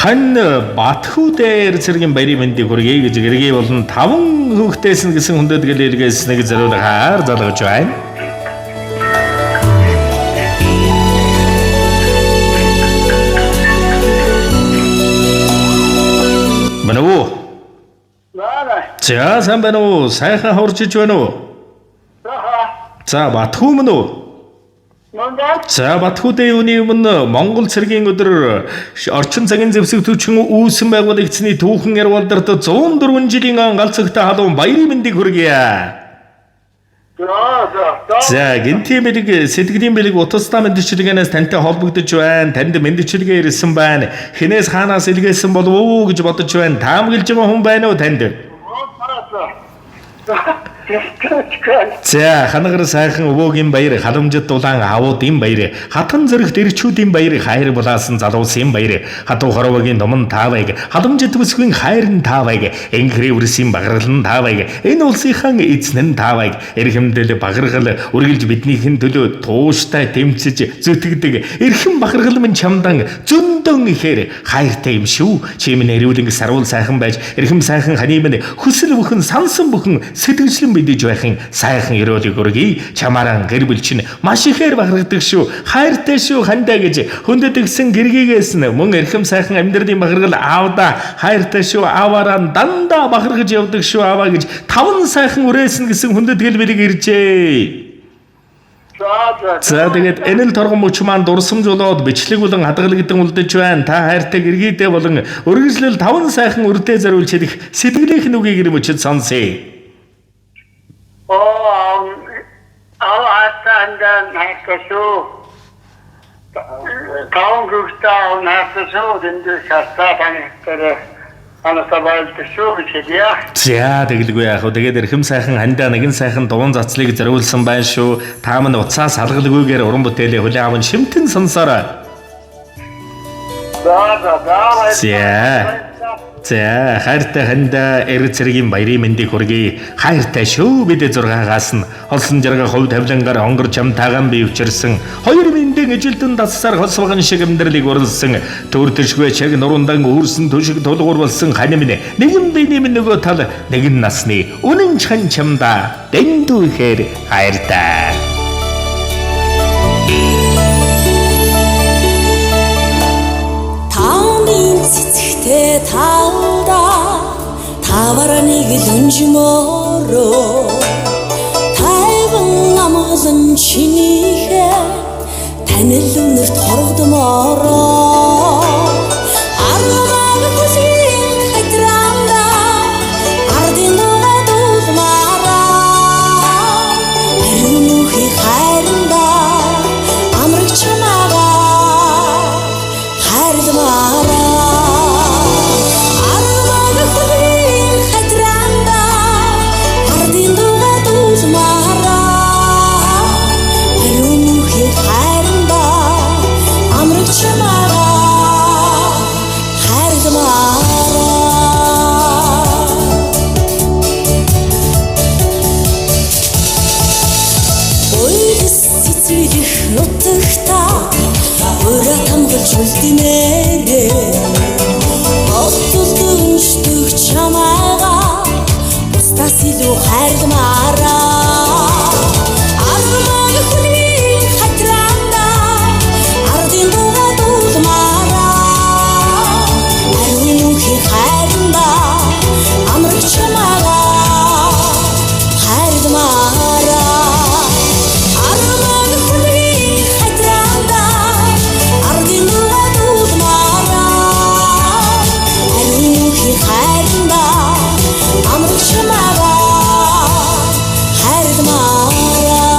Тань Батхүү дээр цэргийн баярын мэндийг хүргэе гэж гэргий болон таван хүүхдээс нь гэсэн хүндэтгэл илгээсэн нэг зориулгаар залгаж байна. Мөн үү? За сайн байна уу? Сайхан хурж иж байна уу? За Батхүү мөн үү? За Батхүүдийн юуны өмнө Монгол цэргийн өдөр орчин цагийн зэвсэг түвшин үүсэн байгуулагчны түүхэн ярвалдарт 104 жилийн галзагтай халуун баярын мэндийг хүргье. За гэнтийн бэлэг сэтгэлийн бэлэг утастай мэндчилгээнээс тантай холбогдож байна. Танд мэндчилгээ ирсэн байна. Хинээс хаанаас илгээсэн болов уу гэж бодож байна. Таамаглаж байгаа хүн байна уу танд? За ханагар сайхан өвөөгийн баяр, халамжит дулаан аавуудын баяр, хатан зэрэгт эрчүүдийн баяр, хайр булаасан залуусын баяр, хатуу хоровогийн номон таавайг, халамжит бүсгүйн хайр нь таавайг, энхрийн үрсийн баграл нь таавайг, энэ улсынхан эзэн нь таавайг, эрхэмдэл багаргал үргэлж биднийхэн төлөө тууштай тэмцэж зүтгэдэг, эрхэм багаргал минь чамдан зөндөн ихээр хайртай юм шүү. Чи минь эрүүлэн саруул сайхан байж, эрхэм сайхан ханы минь хүсэл бүхэн сансан бүхэн сэтгэжлэн мэдэж байхын сайхан ерөөлийг өргөе. Чамааран гэр бүл чинь маш ихээр бахархдаг шүү. Хайртай шүү хандаа гэж хүндэтгсэн гэргийгээс нь мөн эрхэм сайхан амьдралын бахархал аавда хайртай шүү ааваараа дандаа бахархаж явдаг шүү ааваа гэж таван сайхан үрээсэн гэсэн хүндэтгэл бэлэг иржээ. За тэгээд энэ л торгон мөч маань дурсамж болоод бичлэг болон хадгалагдан үлдэж байна. Та хайртай гэргийдээ болон өргөжлөл таван сайхан үрдээ зориулж хэлэх сэтгэлийнх нь үгийг мөчөд сонсъё. За тэгэлгүй яах вэ? Тэгээд эрхэм сайхан хандаа нэгэн сайхан дуун цацлыг зориулсан байна шүү. Та минь уцаас салгалгүйгээр уран бүтээлээ хүлээн аван шимтэн сонсоорой. За. За хайртай хандаа эр цэргийн баярын мэндийг хүргэе. Хайртай шүү бид 6-аас нь олсон жарга хувь тавилангаар онгор чамтайгаан бий учирсан. Хоёр мэндийн ижилдэн дассаар хосвогон шиг амьдралыг уралсан. Төрдөшгүй чаг нурундан үүрсэн төшиг тулгуур болсон хань минь. Нэгэн биений минь нөгөө тал нэгэн насны үнэн чхан чамдаа дэндүү ихээр хайртай. Таамын цэцэгтэй талдаа таваар нэг л өнжмөрөө тайван амгалан чинийхээ танил үнэрт хорогдмороо аргамаг хүсгийн хатраанда ардын дугай дуулмаараа ариун мөнхийн хайрандаа амраг чамаагаа хайрламаараа аргамаг хүсгийн хатраанда ардын дугай дуулмаараа ариун мөнхийн хайрандаа амраг чамаагаа хайрламаараа. Уйлс цэцэглэх нутагта ураа тамгалж үлдмээрээ Ботолд өнждөг чамайгаа бусдаас илүү хайрламаараа Армаг хүлгийн хатраанда ардын дугай дуулмаараа Ариун мөнхийн хайрандаа амраг чамайгаа хайрламаараа Армаг хүлгийн хатраанда ардын дугай дуулмаараа Ариун мөнхийн хайрандаа амраг чамайгаа хайрламаараа.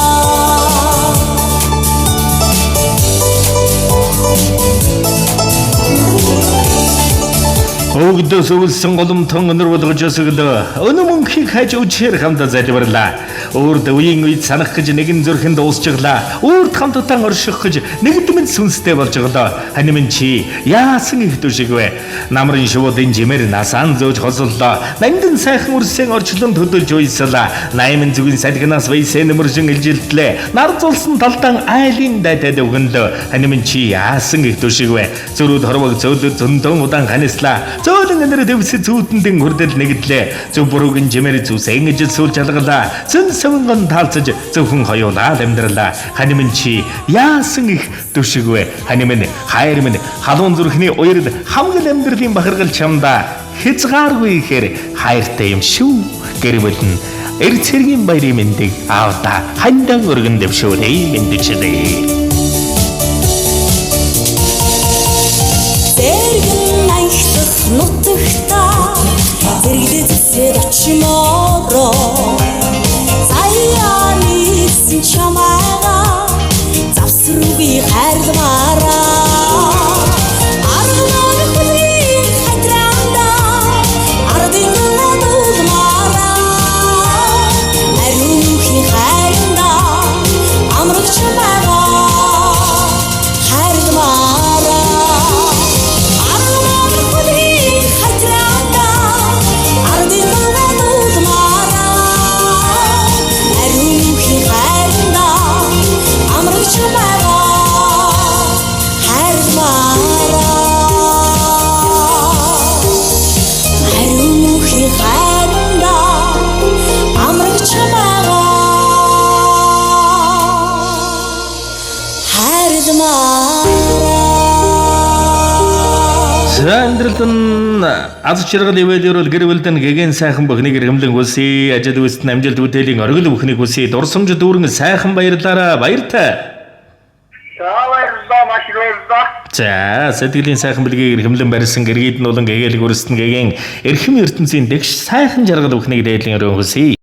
Өвгдөөс өвлсөн голомтон өнөр болгож өсөглөө. Өнө мөнхийг хаж үчээр хамтаа залбирлаа. Өөрд үеийн үед санах гэж нэгэн зүрхэнд дуусчглаа. Өөрд хамтдаа орших гэж нэгдмэн сүнстэй болжглоо. Хань минь чи яасан их дүшиг вэ? Намрын шувуудын жимээр насаан зөөж хосоллоо. Нандин сайхан үрсэн орчлон төдөлж уйслаа. Найман зүгийн салхинаас вэйсэн нөмөржин илжилтлээ. Нар зулсан талдан айлын дайтад өгөнлөө. Хань минь чи яасан их дүшиг вэ? Зөрүүд хорвог зөөлөд зөндөн удаан ханислаа. Зөөлөн энэр дэвсэ зүүтэндэн хүрдэл нэгдлээ. Зөв бүрүүгэн жимээр зүсэн ижил сүүл жалгалаа. Зэн сэвнгон таалцаж зөвхөн хоёулаа амьдралаа. Хань минь чи яасан их дүшиг вэ? Хань минь хайр минь халуун зүрхний уярд хамгал амьдралын бахаргал чамдаа хязгааргүй ихээр хайртай юм шүү. Гэр бүл нь эр цэргийн баярын мэндийг аавда хандан өргөн дэвшүүлээ мэндчилээ. Зэргэн анхлах нутагта зэрэглээ зүсээд очимоороо заяа нийцсэн чамайгаа завсруугүй хайрламаараа арган хүлгийн хатраанда ардын дулмаараа ариун хайранда амраг чамайгаа хайрламаараа арган хүлгийн хатраанда ардын дулмаараа ариун хайранда амраг чамайгаа хайрламаараа ариун хайранда амраг чамайгаа хайрламаараа. За амьдралд нь аз жаргал ивэл өрөөл гэр бүлд нь гэгэн сайхан бүхнийг эргэмлэн хүсье. Ажил үйлсэд нь амжилт бүтээлийн оргил бүхнийг хүсье. Дурсамж дүүрэн сайхан баярлаараа баяртай. За баярлалаа, маш их баярлалаа. За сэтгэлийн сайхан бэлгийг эрхэмлэн барьсан гэргийд нь болон гэгэлэг өрсдөн гэгэн эрхэм ертөнцийн дэгш сайхан жаргал бүхнийг дээдлийн өрөөн хүсье.